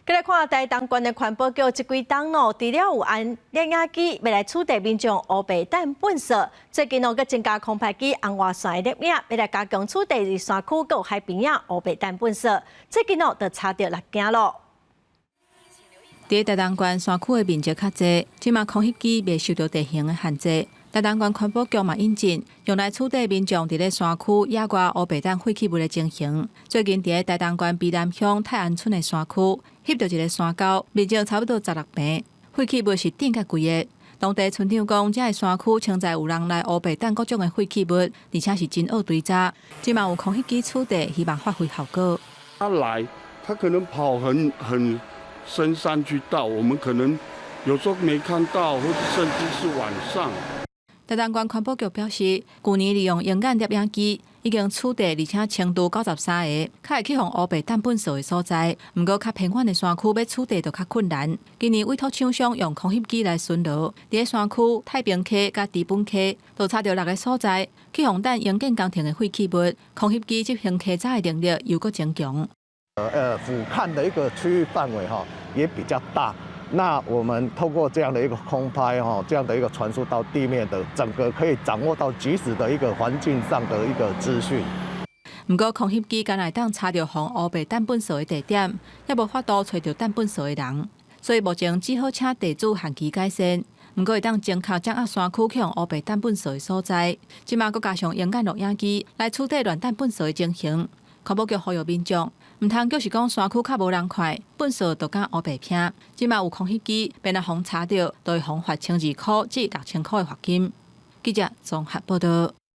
繼來看台東縣的環保局這幾冬咯，除了有按攝影機欲來取締民眾烏白擲糞埽，最近哦，閣增加空拍機紅外線的攝影，欲來加強取締佇山區佮海邊仔烏白擲糞埽。最近哦，就查著六件咯。佇台東縣山區的面積較濟，這馬空翕機袂受著地形的限制。台東縣環保局嘛引進，用來取締民眾佇咧山區野外烏白擲廢棄物的情形。最近佇咧台東縣卑南鄉泰安村的山區，翕著一个山溝，面積差不多16坪，廢棄物是頂甲規个。當地村長講，這个山區常在有人來烏白擲各種的廢棄物，而且是真惡堆渣。這馬有空翕機取締，希望發揮效果。他來，他可能跑很深山去倒，我們可能有時候沒看到，或者甚至是晚上。台東縣環保局表示，舊年利用鷹眼攝影機已經取締，而且清除93个較會去予烏白擲糞埽的所在。毋過較偏遠的山區欲取締就較困難。今年委託廠商用空翕機來巡邏，佇咧山區太平溪佮知本溪，都查著六个所在去予擲營建工程的廢棄物。空翕機執行稽查的能力又閣增強。俯瞰的一個區域範圍哈，也比較大。那我們透過這樣的一個空拍哈，這樣的一個傳輸到地面的整個可以掌握到即時的一個環境上的一個資訊。毋過空翕機敢若會當查著予烏白擲糞埽的地點，也無法度揣著擲糞埽的人，所以目前只好請地主限期改善。毋過會當精確掌握山區去予烏白擲糞埽的所在。這馬閣加上鷹眼錄影機來取締亂擲糞埽的情形。環保局呼籲民眾，毋通就是講山區較無人看，糞埽就敢烏白拋。這馬有空翕機，便若予查著，就會予罰1200塊至6000塊的罰金。記者綜合報導。